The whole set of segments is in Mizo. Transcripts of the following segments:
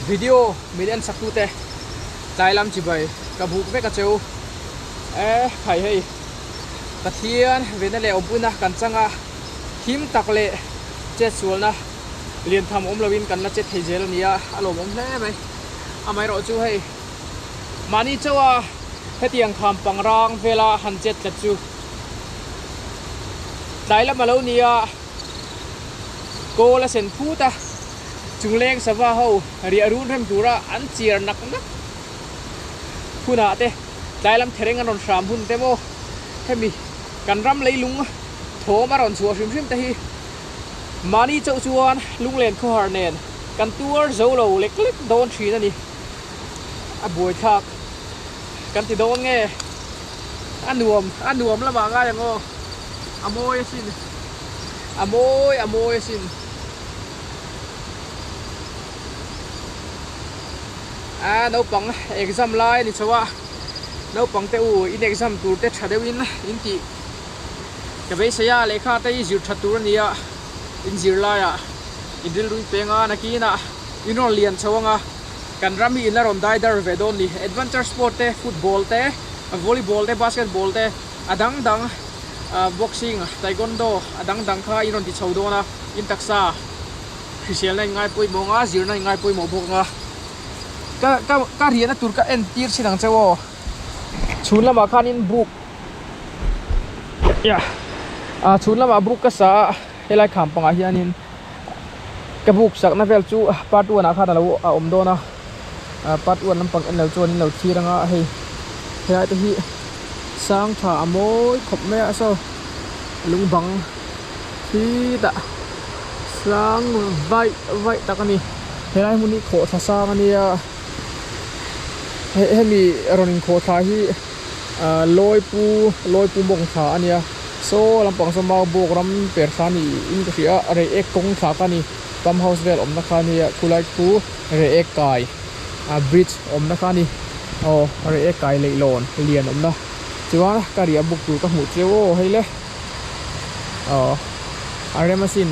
Video min en sak tute tlai lam chibai ka buk vek a cheu e khai hei Pathian vena leh awmpuina kan chang a him tak leh chetsualna lian tham awm loin kan la chet thei zel a ni a a lawmawm hle mai amaherawh chu hei mahni chauha hetiang kham pangrang vela han chet tlat chu tlai lam a lo ni a kawl a sen phut a chungleng sava ho riah run rem tura an chiar nak nak hunah te tlai lam thereng an rawn hram hun te maw hemi kan ram leilung thawm a rawn chhuah hrim hrim te hi mahni chauh chuan lunglen khawhar nen kan tuar zo lo lek lek dawn thin a ni a buaithlak kan ti dawn nge a nuam a nuam lamah ngai ang aw a mawi asin a mawi a mawi asin. A naupang exam lai a ni chho a naupang te u in exam tur te tha deuhin in tih ka beisei a lehkha te hi zir tha tur a ni a in zir laiah in rilru in peng a nakinah in rawn lian chho ang a kan ram hi in la rawn dai dar ve dawn ni adventure sport te football te volleyball te basketball te a dang dang boxing taekwondo a dang dang kha in rawn ti chho dawn a in taksa. Hriselna in ngai pawimawh ang a, zirna in ngai pawimawh bawk ang a. Ka ka ka riahna tur ka en tir chin ang che aw. Chhun lamah khanin buk yeah ah chhun lamah buk ka sa a helai kham pangah hianin ka buk sakna vel chu part one ah khan alo a awm dawn a ah part one lampang en lo chuan in lo thlir ang a hei helai te hi sang tha a mawi khawp mai a saw lung bang. Khitah sang vaih vaih tak a ni helai hmun hi khawhthla sang a nia hemi rawn inkhawhthla hi ah lawipu lawipu mawng thla a nia saw lampang saw mau bawk ram per thla a ni in ka hria a reiek kawng thla kha a ni pump house vel awmna kha a nia khulai khu reiek kai ah bridge awmna kha a ni aw reiek kai leihlawn lian awmna chuan ka riah buk tur ka hmuh chiau aw hei le. Aw a rem asin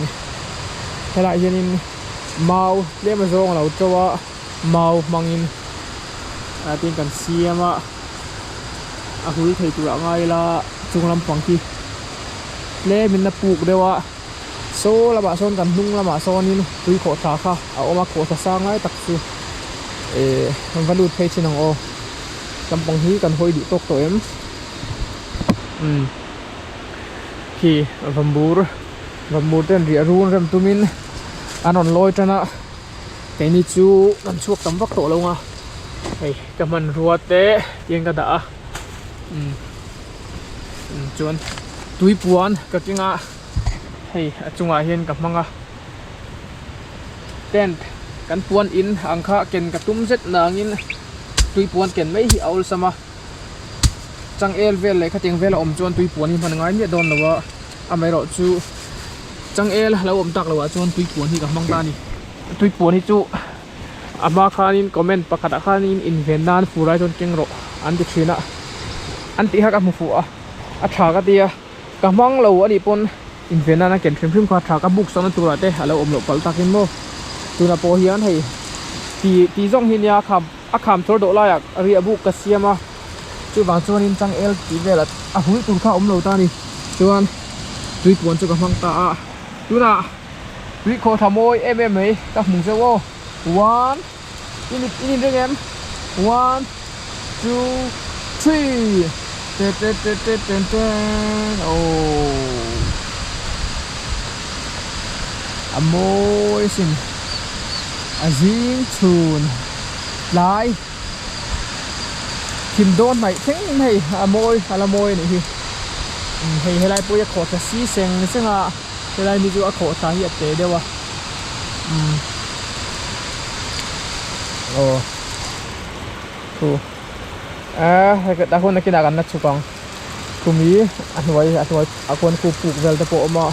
helaiah hianin mau tlem a zawng a lo to a mau hmangin ah tin kan siam a a hul thei tur ah ngai ila chung lampang khi tlemin a puk deuh a saw lamah sawn kan hnung lamah sawnin tui khawhthla kha a awm a khawhthla sang lai tak chu eh va lut phei thin ang aw lampang hi kan hawi duh tawk tawh em. Umm khi vamur vamur ten riah run rem tumin an rawn lawi tan a keini chu kan chhuak tam vak tawh lo ang a hei ka hmanrua te tiang ka dah a umm umm chuan tui puan ka keng a hei a chungah hian ka hmang a tent kan puan in ang kha ken ka tum zet nangin tui puan ken mai hi a awlsam a. Changel vel leh khatiang vel a awm chuan tui puan hi hman ngai miah dawn lo a, amaherawh chu changel lo awm tak loh ah chuan tui puan hi ka hmang ta a ni. Tui puan hi chu a hma khanin comment pakhat ah khanin inven nan fur ai chuan keng rawh an ti thin a, an tih kha ka hmu fuh a, a tha ka ti a, ka hmang lo anih pawn inven nan a ken hrim hrim kha a tha ka buk sakna turah te a lo awm loh palh takin maw tunah pawh hian hei ti ti zawng hi nia kham. A kham chawr dawh laiah riah buk ka siam a, chuvang chuanin changel tih velah a hul tur kha a awm lo ta a ni. Chuan tui puan chu ka hmang ta a, tunah tui khawhthla mawi em em mai ka hmu zeuh aw. One, in in inring em? One, two, three, tet tet tet tet ten ten aww a mawi asin. A zing chhun tlai thim dawn hnaih thleng in hei a mawi a la mawi a nih hi hei helai pawh hi a khawh thla si seng seng a helai ni chu a khawh thla hi a te deuh a umm aw thu a a hun nakinah kan la chhuk ang khumi a hnuai a hnuai a khuan khu puk vel te pawh a awm a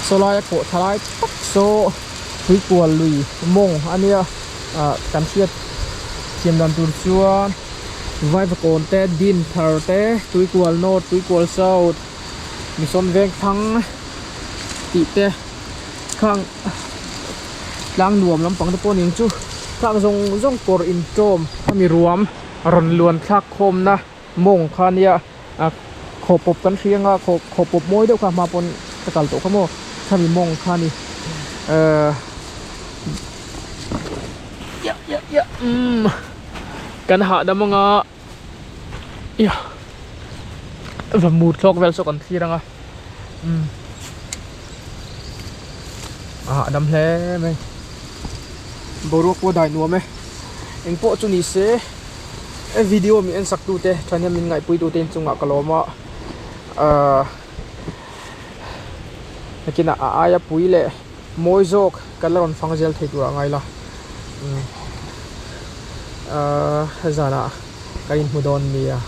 saw lai a khawh thla lai tak saw tuikual lui mawng a nia ah kan hriat thiam dan tur chuan vaivakawn te din thar te tuikual north tuikual south misawn veng thlang tih te khang. Tlang nuam lampang te pawh ning chu tlang zawng zawng kawr intawm khami ruam rawn luan thlak khawmna mawng kha nia a khawpawp kan hria anga khaw khawpawp mawi deuh kha hma pawn ka kal tawh kha maw khami mawng kha ni ehh ya ya ya umm kan hahdam anga ya va mur thlawk vel saw kan thlir anga umm a hahdam hle mai boruak pawh a dai nuam e engpawh chu ni se. He video min en sak tute thahnem min ngaihpui tute inchungah ka lawm a ahh nakinah a aia pui leh mawi zawk kan la rawn fang zel thei turah ngai la umm ahh zanah kan inhmu dawn nia.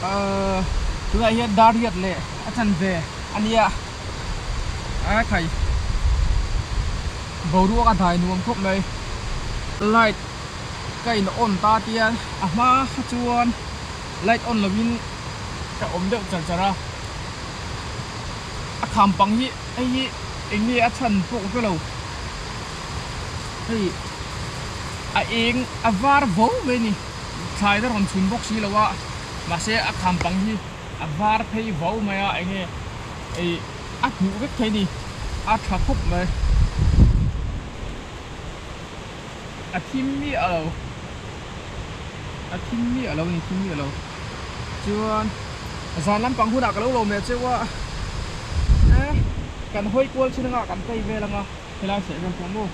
Ahh tunah hian dar riat leh a chanve a nia a khai boruak a dai nuam khawp mai light ka in on ta tian a hma kha chuan light on lovin ka awm deuh char char a a kham pang hi hei hi eng nge a chhan pawh ka hrelo hei a eng a var vo mai a ni thlai na rawn chhun bawk si lo a mahse a kham pang hi a var phei vo mai a eng nge ih a hmuh vek thei a ni a tha khawp mai. A thim miah lo a thim miah lo a ni thim miah lo chuan zan lampang hunah ka lo lawm leh cheu a eh kan hawi kual chin anga kan phei vel anga helai seh vel pawh maw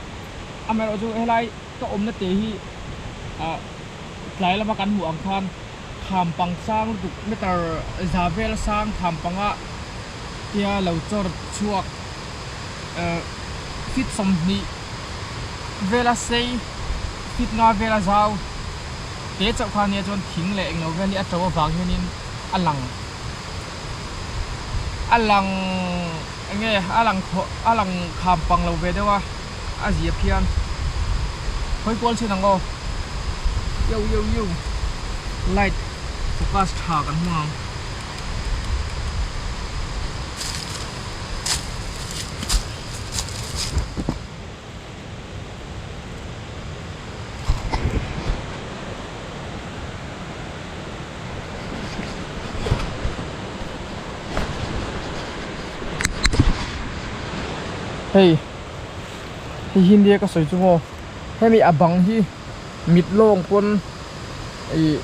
amaherawh chu helai ka awmna te hi ah tlai lama kan hmuh ang khan kham pang sang lutuk meter za vel sang kham panga tia lo chawr chhuak eh feet 20 vela sei feet nga vela zau te chauh kha ania chuan thing leh englo vel hi a to avang hianin a lang a lang enge a lang khawh a lang kham pang lo ve deuh a a zia phian hawi kual chhin ang aw yo yo yo light focus tha kan hmang ang. Hei hei hi nia ka sawi chu maw hemi a bang hi mit lawng pawn ih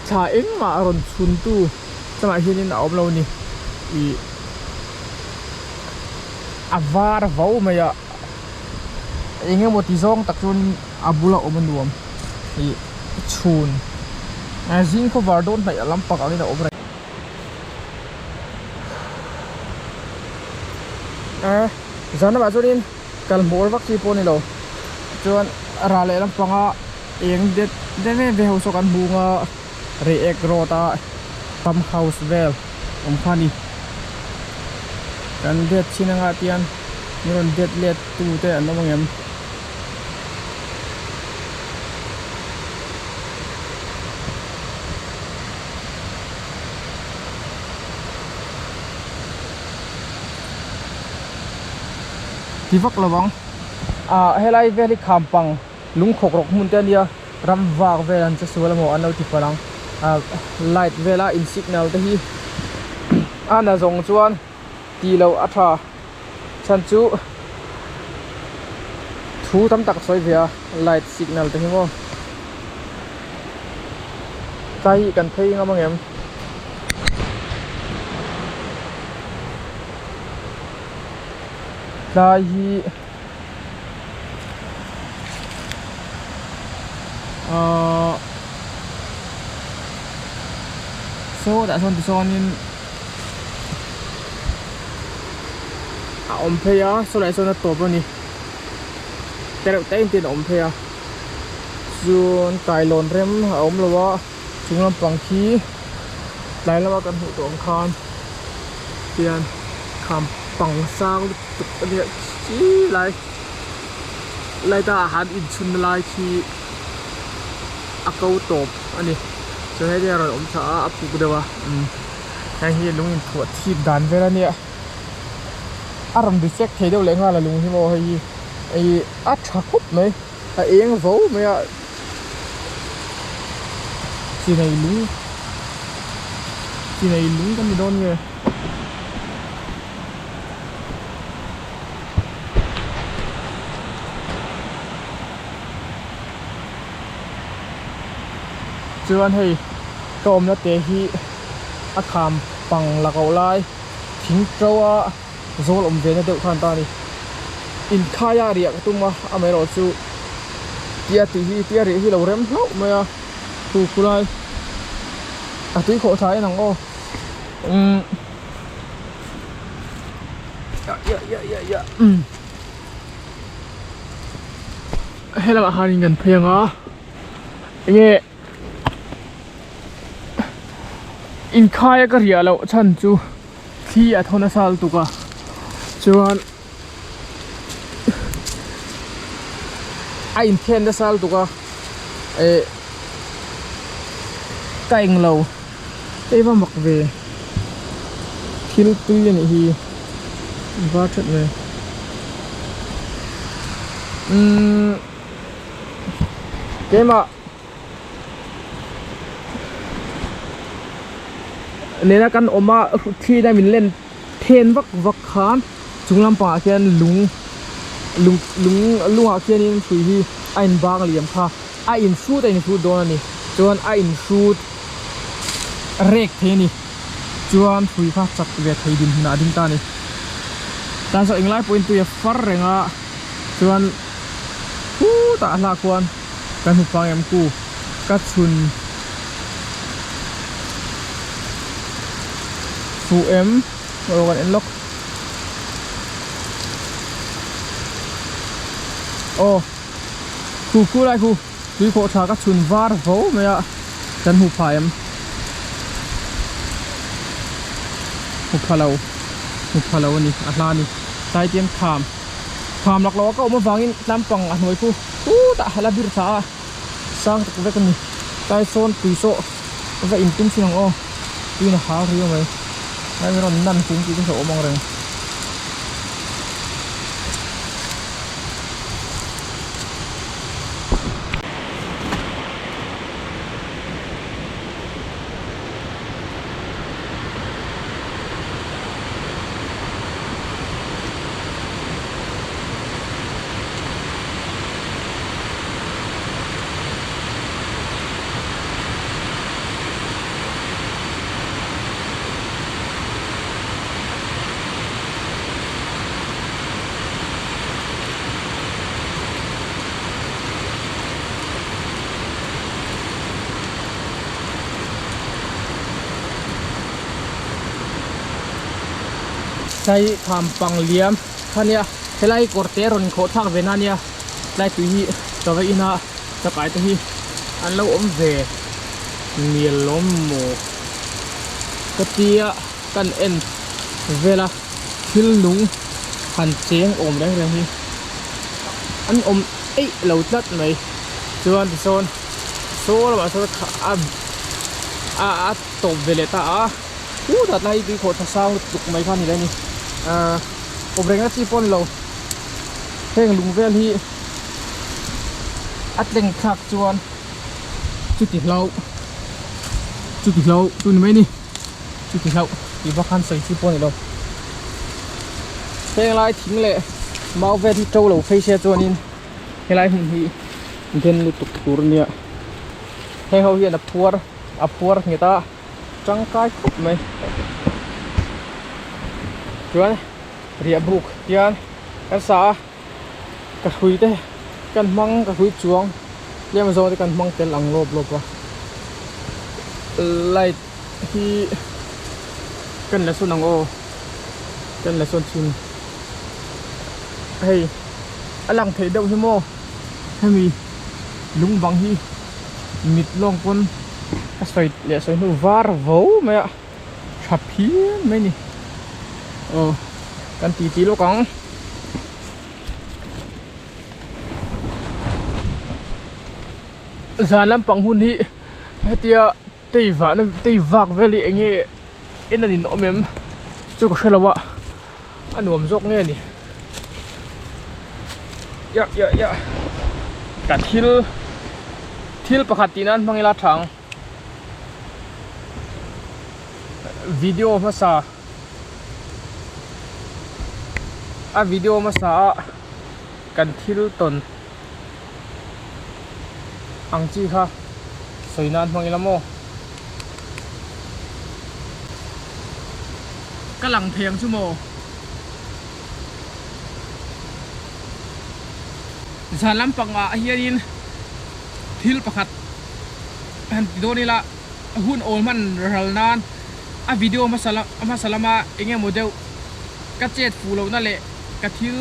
thla engmah a rawn chhun tu chungah hianin a awm lo a ni ih. A var vo mai a eng emaw ti zawng tak chuan a bula awm a nuam ih chhun zing khawvar dawn hnaih a lampang angin a awm reng a zan lamah chuanin kal hmuh vak chi pawh a ni lo chuan ral leh lampanga eng det det em em ho saw kan hmu ang a Reiek road a pump house vel awm kha a ni. Kan det chin anga tian min rawn det let tu te an awm angem? Ti vak lo ang. Ah helai vel hi khampang lungkhawk rawk hmun te a nia. Ram vak vel an che sual emaw an lo ti palh ang ah light vela in signal te hi a na zawng chuan tih loh a tha chhan chu thu tam tak a sawi ve a light signal te hi maw tlai hi kan phei ngam ang em tlai hi. Ahh saw tah sawn tichuanin a awm phei a saw lai sawn a tawp a ni tereuh te in tin a awm phei a. Chuan kailawn rem a awm lo a chung lampang khi tlai lama kan hmuh tawh ang khan tian kham pang sang lutuk a nia khi lai light a han inchhun na lai khi a ko tawp a ni chuan hei hian a rawn awm thla a a puk deuh a umm heng hi lung inthuah thip dan vel a nia a rawn reflect thei deuh leh nghal a lung hi maw hei hi ih a tha khawp mai. A eng vo mai a chi nei lung chi nei lung kan ni dawn nge. Chuan hei ka awmna te hi a kham pang la koh lai thing to a. Zawl awm ve na deuh khan ta a ni. Inkhai a riah ka tum a, amaherawh chu tia tih hi tia riah hi lo rem hlauh mai a, khu khu lai a tui khawh tha en ang aw. Umm ya ya ya ya umm helamah khanin kan phei ang a enge inkhai a ka riah loh chhan chu. Thli a thaw nasa lutuk a chuan a inthen nasa lutuk a eh ka englo hei va mak ve thil tui a nih hi var that mai umm keimah. Nena kan awm a thli na min len then vak vak khan chung lampangah khian lung lung lung lungah khianin hrui hi a in bang liam kha a in hrut a in hrut dawn a ni chuan a in hrut rek thei a ni chuan hrui kha chak ve thei dinhmunah a ding ta a ni tan saw englai pawhin tui a far reng a chuan khutah a hlak khuan. Kan hmu pang em ku ka chhun fuh em aw kan en lawk aw khu khu lai khu tui khawh tha ka chhun var vo mai a kan hmu pha em hmu pha lo hmu pha lo a ni a hla a ni tlai te hian kham. Kham lak loh a ka awm avangin tlampang a hnuai khu khutah a la bir thla a, sang tak vek a ni. Tlai sawn tui sawh va in tum thin ang aw, tuiin a hal riau mai. Tlai min rawn nan hung tih te hlauh awm ang reng. Tlai kham pang liam kha nia helai kawr te rawn inkhawh thlak ve na nia tlai tui hi ka va in a chakai te hi an lo awm ve mial lawm maw ka tia kan en vel a thil nung han cheng awm reng reng hi an awm eih lo tlat mai chuan tisawn saw lamah sawn a a a tawp ve leh ta a khutah tlai hi tuikhawh tha sang lutuk mai kha a ni le a ni ahh awm rengna chi pawh a ni lo heng lung vel hi a tleng thlak chuan chuti hlauh chuti hlauh chu ni mai a ni chuti hlauh tih vak khan sawi chi pawh a ni lo heng lai thing leh mau vel hi to lo phei se chuanin helai hmun hi den lutuk tur a nia heng ho hian a phuar a phuar nghet a tangkai khawp mai chuan riah buk hian kan sa a ka hrui te kan hmang ka hrui chuang tlem zawng te kan hmang tel ang lawp lawp a light hi kan la sawn ang aw kan la sawn thin hei a lang theih deuh hi maw hemi. Lung bang hi mit lawng pawn ka sawi leh sawi hnu var vo mai a tha phian mai a ni aw kan ti ti lawk ang. Zan lampang hun hi hetia tei vahna tei vak vel hi eng nge en a ninawm em chu ka hrelo a a nuam zawk nge ni ya ya ya ka thil thil pakhat tih nan hmang ila tha ang video hmasa a video hmasa a kan thil tawn ang chi kha sawi nan hmang ila maw ka lang thei ang chu maw zan lampang ah hianin thil pakhat han ti dawn ila hun awl hman ral nan a video hmasa hmasa lama eng emaw deuh ka chet fuh lohna leh ka thil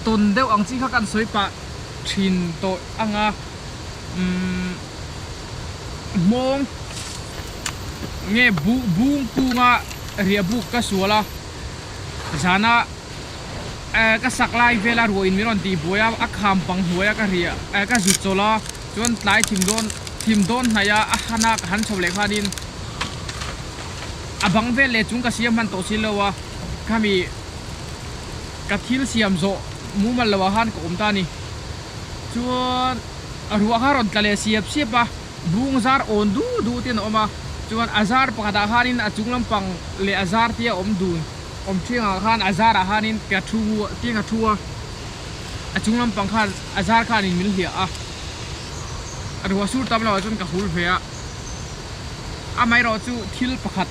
tawn deuh ang chi kha kan sawi pah thin tawh ang a umm hmawng nge buh bung kunga riah buk ka sual a zana eh ka sak lai vela ruah in min rawn tih buai a a kham pang hnuai a ka riah eh ka zut chawlh a chuan tlai thim dawn thim dawn hnaih a a han a ka han chho leh khanin a bang vel leh chung ka siam hman tawh si lo a khami ka thil siam zawh mumal loh ah khan ka awm ta a ni chuan ruah kha rawn tla leh siap siap a bung zar awn du du te an awm a chuan a zar pakhat ah khanin a chung lampang leh a zar te a awm dun awm thiang ah khan a zar ah khanin ka thu tiang a thu a a chung lampang khan a zar khanin min hliah a ruah sur tam loh ah chuan ka hul ve a amaherawh chu thil pakhat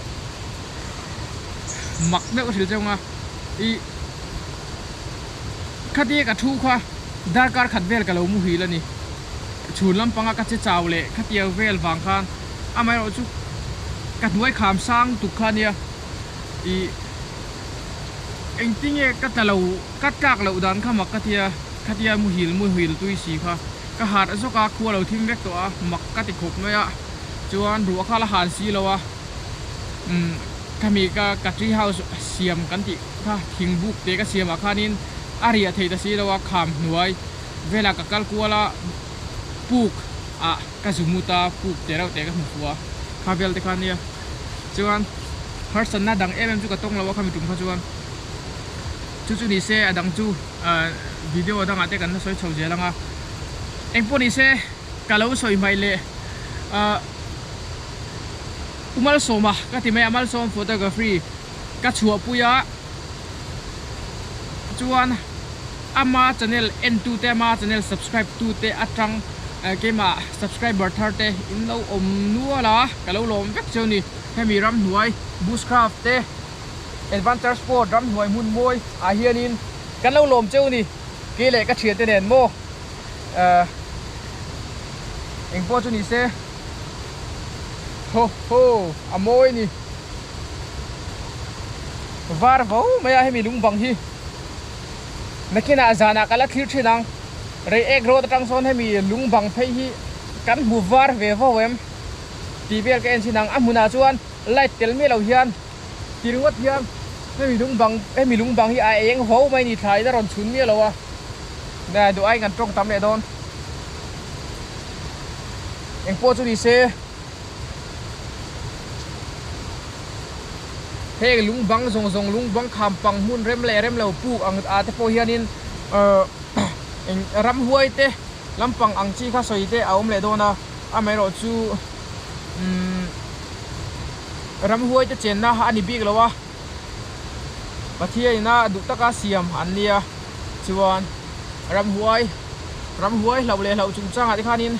mak deuh a hrilh cheu ang a ih khatia ka thu kha darkar khat vel ka lo muhil a ni chhun lampanga ka che chau leh khatia vel vang khan amaherawh chu ka hnuai kham sang tuk kha ania ih engtinge ka tla lo ka tlak loh dan kha mak ka tia khatia muhil muhil tui si kha ka harh zawk a khua lo thim vek tawh a mak ka ti khawp mai a chuan ruah kha la han si lo a. Umm khami ka ka tree house siam kan tih kha thing buk te ka siam ah khanin a riah theih ta si lo a kham hnuai velah ka kal kual a puk ah ka zu mut a puk te reuh te ka hmu fuh a kha vel te kha ania chuan harsatna dang em em chu ka tawng lo a khami tum kha chuan chu chu ni se a dang chu ah video dangah te kan la sawi chho zel ang a engpawh ni se ka lo sawi hmaih leh ah. U Malsawma ka ti mai a, Malsawm photography ka chhuahpui a, chuan ama channel en tu te, ama channel subscribe tu te atang keimah subscriber thar te in lo awm nual a, ka lo lawm vek cheu ni. Hemi ramhnuai bushcraft te, adventure sport ramhnuai hmun mawi ah hianin kan lo lawm cheu ni, kei leh ka thiante nen maw engpawh chu ni se. Ho ho a mawi a ni var vo mai a hemi lung bang hi nakinah zanah ka la thlir thin ang Reiek road atang sawn hemi lung bang phei hi kan hmu var ve vo em tih vel ka en thin ang a hmunah chuan light tel miah lo hian ti ringawt hian hemi lung bang hemi lung bang hi a eng vo mai a ni thlaiin a rawn chhun miah lo a duh aiin kan tawng tam leh dawn. Engpawh chu ni se heng lung bang zawng zawng lung bang kham pang hmun rem leh rem lo puk ang ah te pawh hianin ahh eng ramhuai te lampang ang chi kha sawi te a awm leh dawn a amaherawh chu umm ramhuai te chenna a ni bik lo a Pathian ina duh taka siam an nia chuan ramhuai ramhuai hlauh leh hlauh chungchangah te khanin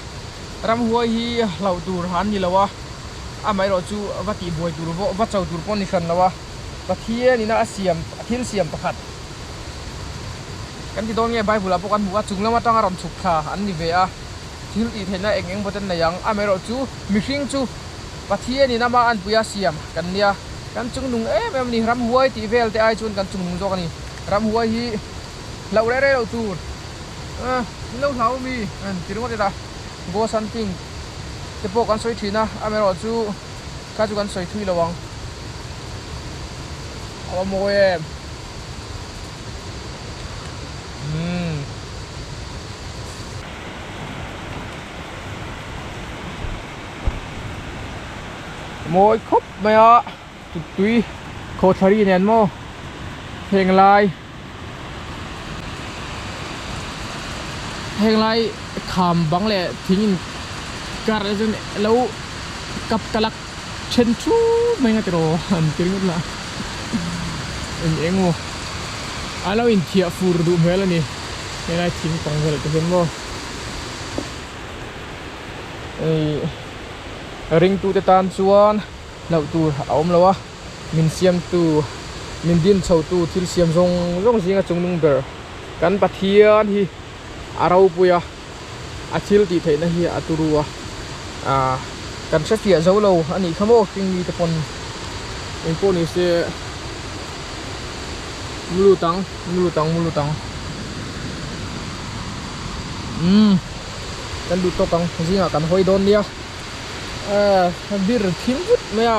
ramhuai hi hlauh tur an ni lo a amaherawh chu va tihbuai tur va cho tur pawh a ni hran lo a Pathian ina a siam a thil siam pakhat kan ti dawn nge bible ah pawh kan hmu a chung lam atanga rawn chhuk thla an ni ve a thil tih theihna eng eng pawh te an nei ang amaherawh chu mihring chu Pathian in ama anpui a siam kan nia kan chungnung em em a ni ramhuai tih vel te ai chuan kan chungnung zawk a ni ramhuai hi hlauh reh reh loh tur ah min lo hlau ami an ti ringawt ila. Ghost hunting te pawh kan sawi thin a, amaherawhchu kha chu kan sawi thui lo ang. A va mawi em. Umm. Mawi khawp mai a, tui khawthla ri nen maw heng lai heng lai kham bang leh thing in kar ah chuan lo kap kalak then thup mai nga tiraw an ti ringawt lah eng eng maw a lo inthiah fur duh hmel a ni helai thing pang velah te hian maw hei ringtute tan chuan hlauh tur a awm lo a min siamtu min din chhotu thil siam zawng zawng zinga chungnung ber kan Pathian hi a ropui a a thil tih theihna hi a turu a ah kan hre fiah zo lo a nih kha maw hring mite pawn engpawh ni se mulut ang mulut ang mulut ang umm kan duh tawk ang zingah kan hawi dawn nia ah bir thim vut mai a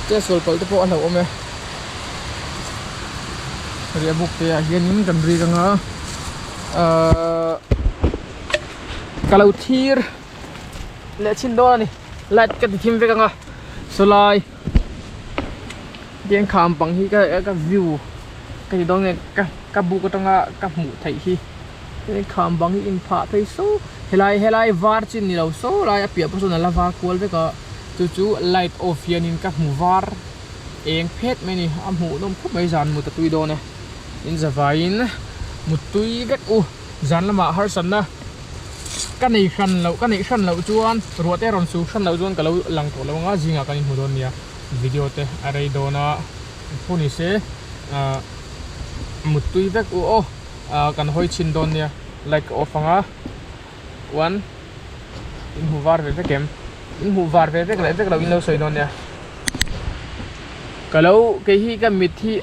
che sual palh te pawh a hlauhawm e riah buk te ah hianin kan rik anga ahh ka lo thlir leh chhin dawn a ni light ka ti thim vek anga sawlai tiang kham pang hi ka ka view ka ti dawn nge ka ka buk atanga ka hmuh theih hi tiang kham bang hi inphah phei so helai helai var chin ni lo saw lai a piah pawh sawn a la var kual vek a chu chu light off hianin ka hmu var eng phet mai a ni a hmuh nawm khawp mai zan mut a tui dawn e. In zavaiin muttui vek u zan lamah harsatna ka nei hran loh ka neih hran loh chuan ruah te rawn su hran loh chuan ka lo lang tawh lo ang a zingah kan inhmu dawn nia video te a rei dawn a pawh ni se ah muttui vek u aw ah kan hawi chhin dawn nia like off ang a one inhmu var ve vek em inhmuh var ve vek leh vek loh in lo sawi dawn nia ka lo kei hi ka mit hi.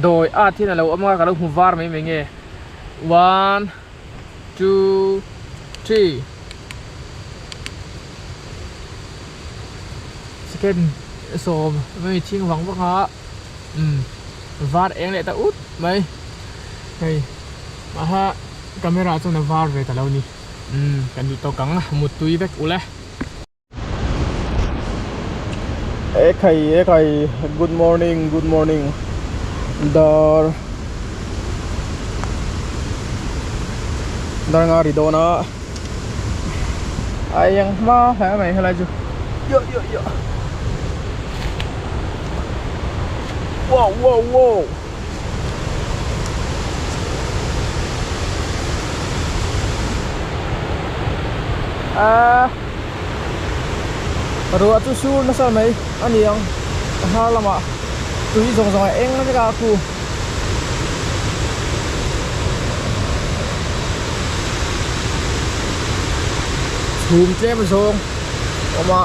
Dawi at hian a lo awm a ka lo hmu var mai mai nge one two three second sawm mai chhing vang vang a umm var eng leh ta ut mai hei aha camera chuan a var ve ta lo ni umm kan duh tawk ang muttui vek ule. Ekhai ekhai good morning good morning dar dar nga ri dawn a a eng hma hle mai helai chu yo yo yo wow wow wow. Aaa ruah chu sur nasa mai a ni ang a hnar lamah tui zawng zawng a eng vek a khu chhum tlem zawng awm a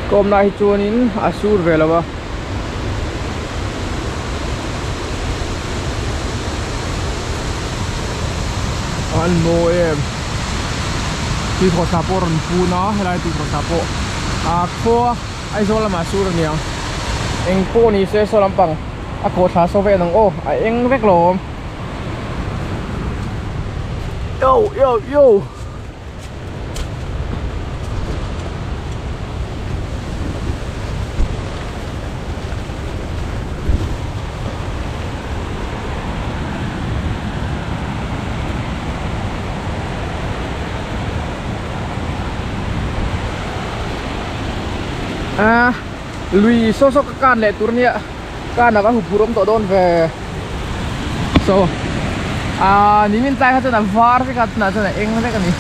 kawmna hi chuanin a sur ve lo a. An mawi em tui khawhthla pawh a rawn pun a helai tui khawhthla pawh a khua Aizawl lamah sur a niang eng pawh ni se saw lampang a khawhthla saw vel ang aw a eng vek lo awm yo yo yo. A lui saw saw ka kan leh tur nia kan ah ka hmu phur awm tawh dawn ve so ah nimin tlai kha chuan a var vek a tunah chuan a eng vek a ni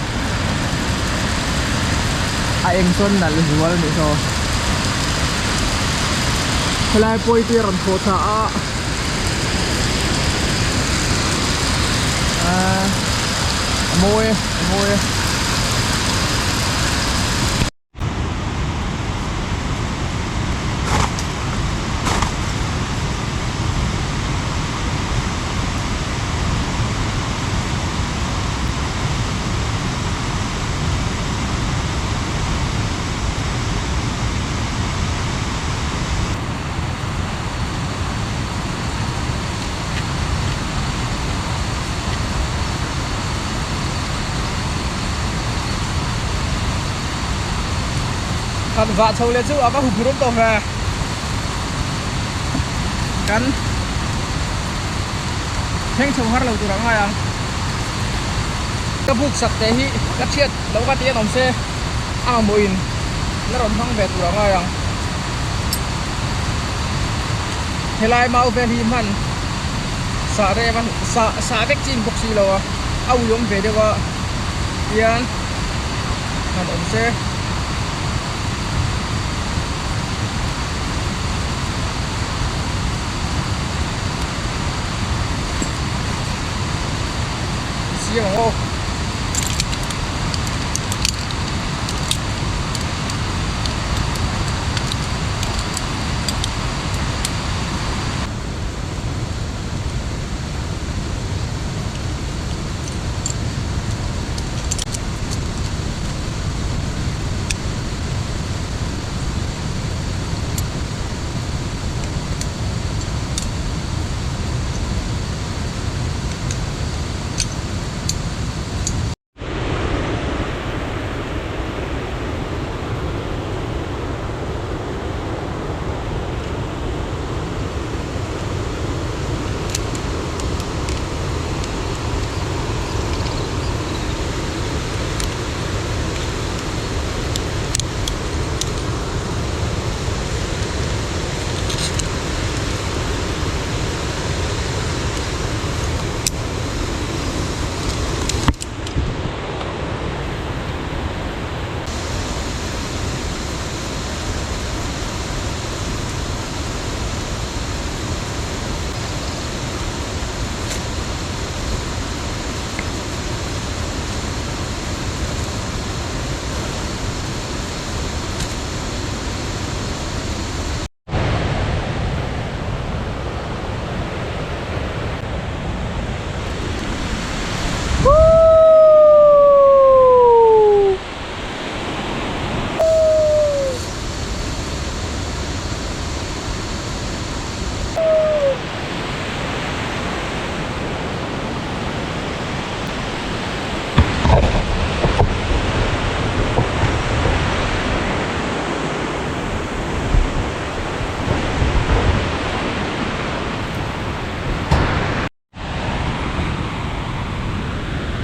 a eng chuan nalh zual a nih saw helai pawh hi a rawn thawh thla a ah a mawi e a mawi e. Han vah chho leh chu a va huphurh awm tawh ve. Kan thleng chho har lo tur ang ngai ang. Ka buk sak teh hi ka thiat lo ka ti an awm se a mamawh in la rawn hmang ve tur ang ngai ang. Helai mau vel hi hman sah rem a sah sah vek chin bawk si lo a a ui awm ve deuh a tian han awm se. Siam ang aw.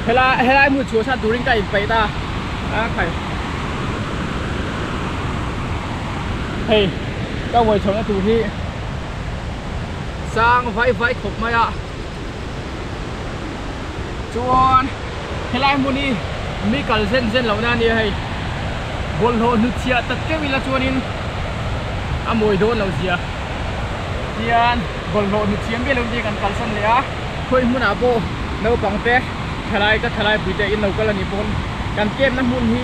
Helai helai hmun chhuah san turin ka inpeih ta a khai hei ka uai chhohna tur hi sang vai vai khawp mai a chuan helai hmun hi mi kal zen zen lohna a nia hei bawlhhlawh hnutchhiah tak teuh ila chuanin a mawi dawn loh zia tian bawlhhlawh hnutchhiah miah loh te kan kalsan leh a khawi hmunah pawh naupang te thalai ka thalai pui te in lo kal a nih pawn kan camp na hmun hi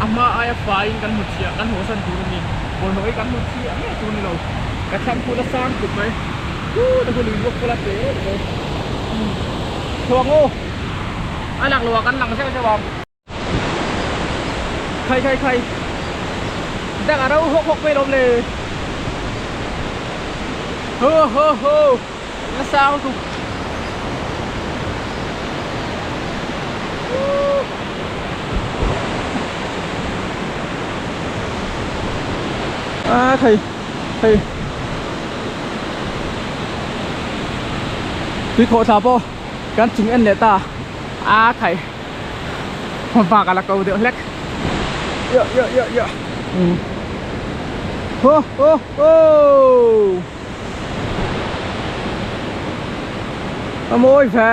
a hma aia faiin kan hnutchhiah kan hawhsan tur a ni bawlhhlawh hi kan hnutchhiah miah tur a ni lo ka thlang phut a sang khawp mai. Chu ta lui ruak pawh la pe reuh mai Thuang u a lak loh ah kan lang zeuh zeuh ang Khai khai khai Dak a ro hawk hawk mai lawm le Ho ho ho la sang lutuk A khai hei tui khawh thla pawh kan chung en leh ta a khai vak a la ko deuh hlek yo yo yo yo ho ho ho a mawi ve.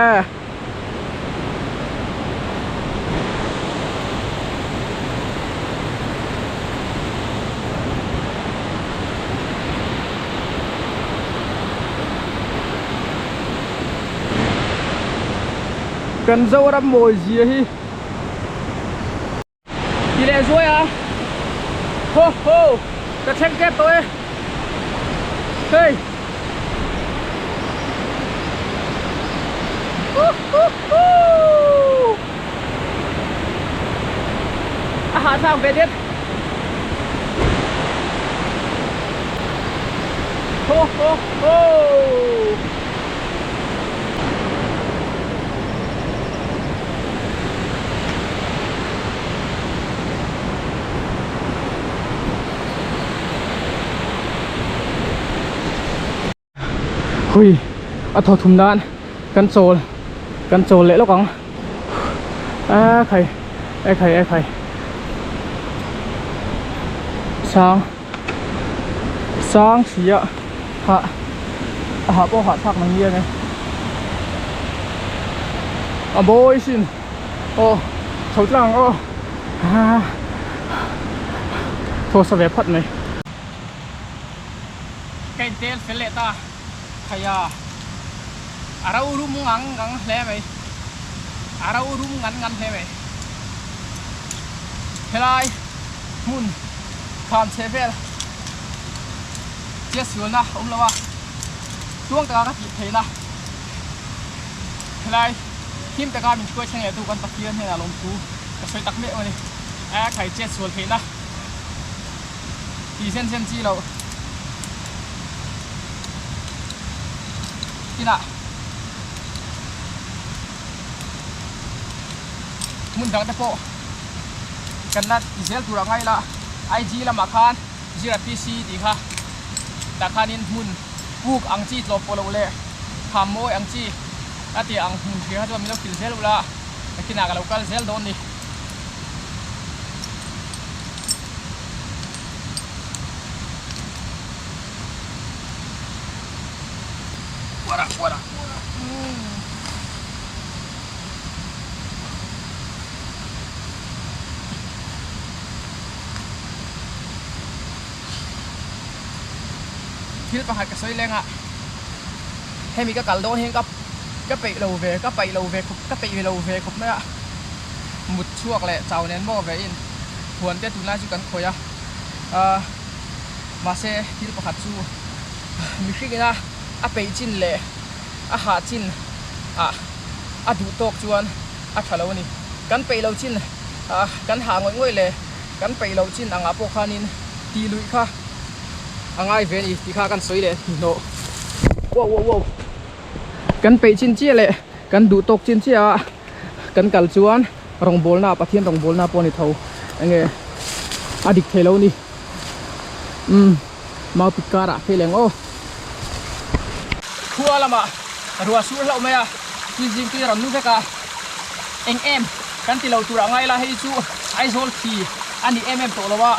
Kan Zoram mawi zia hi ti leh zuai a ho ho ka thleng tep tawh e hei a hahthlak ve det ho ho ho Hui a thaw thum nan kan chawl kan chawl leh lawk ang a khai e khai e khai sang sang si a hah a hah pawh hah thlak mai nge a mawi sin aw chho tlang ang aw thaw sa ve phat mai. Ka intel fel leh ta khaia a ro rum ngang ngang hle mai a ro rum ngan ngan hle mai helai hmun kham chhe vel chiat sualna a awm lo a tluang taka ka tih theihna helai him taka min hruai thleng leh tu kan Pathian hnenah lawmthu ka sawi tak meuh a ni a khai chiat sual theihna. Tih zen zen chi loh inah hmun dang te pawh kan la ti zel tur a ngai la IG lamah khan zira PC tih kha tah khanin hmun puk ang chi tlawh pawh loh leh kham mawi ang chi a tih ang hmun hria kha chuan min lo hrilh zel ula nakinah ka lo kal zel dawn a ni. Thil pakhat ka sawi leng a hemi ka kal dawn hian ka ka peih lo ve ka paih lo ve khawp ka peih lo ve khawp mai a. Mut chhuak leh chau nen maw ve in huan te tunlai chu kan khawih a ahh mahse thil pakhat chu mihring ina a peih chin leh a hah chin ah a duh tawk chuan a tha lo a ni kan peih loh chin ah kan hah ngawih ngawih leh kan peih loh chin angah pawh khanin tih luih kha a ngai ve a ni tih kha kan sawi leh hnuhnawh wow wow wow kan peih chin chiah leh kan duh tawk chin chiah a. Kan kal chuan rawngbawlna Pathian rawngbawlna pawh a ni tho enge a dik thei lo a ni umm mau pit karah phei leng aw. Khua lamah ruah sur hlauh mai a thil zing tui a rawn nu vek a eng em kan ti lo tur ah ngai la hei chu Aizawl thi a ni em em tawh lo a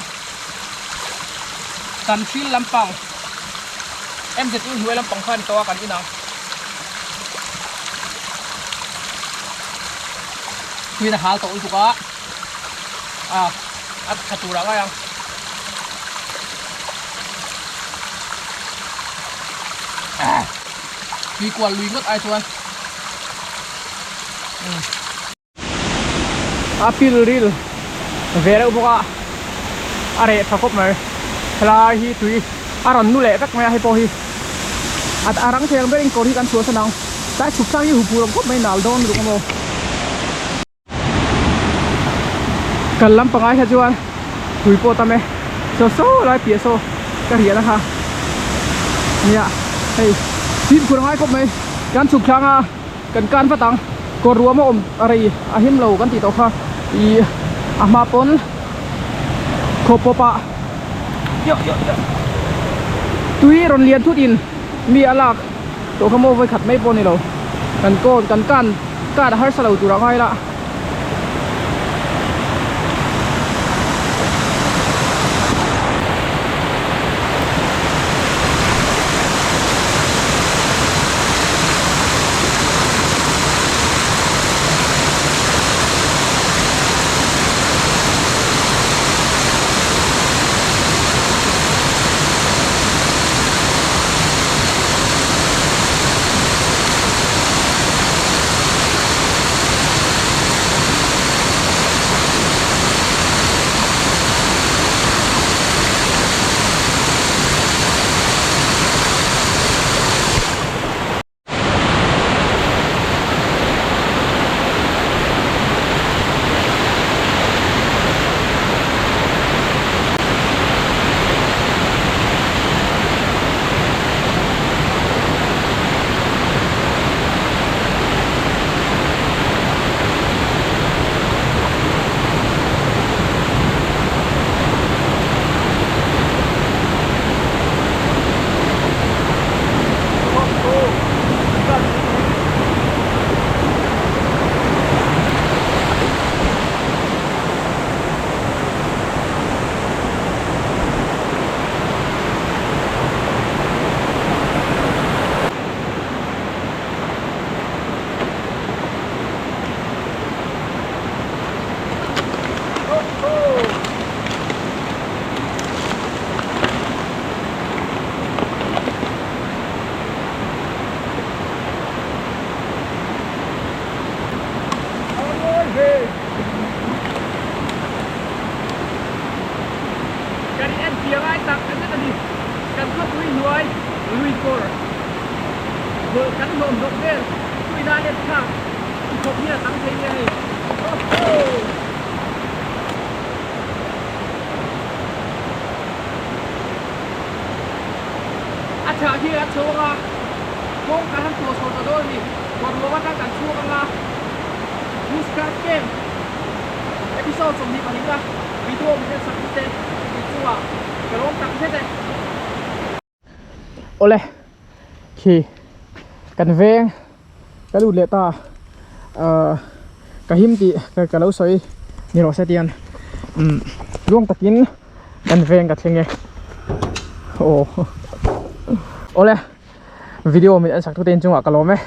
kan thil lampang MZU hnuai lampang kha a ni tawh a kan inang. Tuin a hal tawh lutuk a a a tha tur ah ngai ang tui kual lui ngawt ai chuan a pil ril ve reuh bawk a a reh tha khawp mai helai hi tui a rawn nu leh vek mai a hei pawh hi a rang thei ang berin kawr hi kan chhuah san ang tlai chhuk tlang hi huphurh awm khawp mai nal dawn lutuk a maw. Kal lam pangai kha chuan tui pawh tam e saw saw lai piah saw ka riah na kha nia hei fimkhur a ngai khawp mai kan chhuk thlanga kan kan vat ang kawr ruam a awm a rei a him lo kan tih tawh kha ih a hma pawn khaw pawp ah tui rawn lian thut in mi a lak tawh kha maw vawikhat mai pawh a ni lo kan kawn kan kan. Car a harsa lo tur a ngai la. Lui kawr hlawh kan hlawm hlawk vel tui lai let thlak ti khawp hian a tam thei nia hei. A chhah hi a chho anga kawng kan han tawh chho ta dawn a ni. Kawrluang atang kan chhuak anga Bushcraft Camp episode 22 na video min en sak tute inchungah ka lawm tak zet e. Awle khi kan veng ka lut leh ta ahh ka him tih ka lo sawi ni rawh se tian umm luang takin kan veng ka thleng e aw awle video min en sak tute inchungah ka lawm e.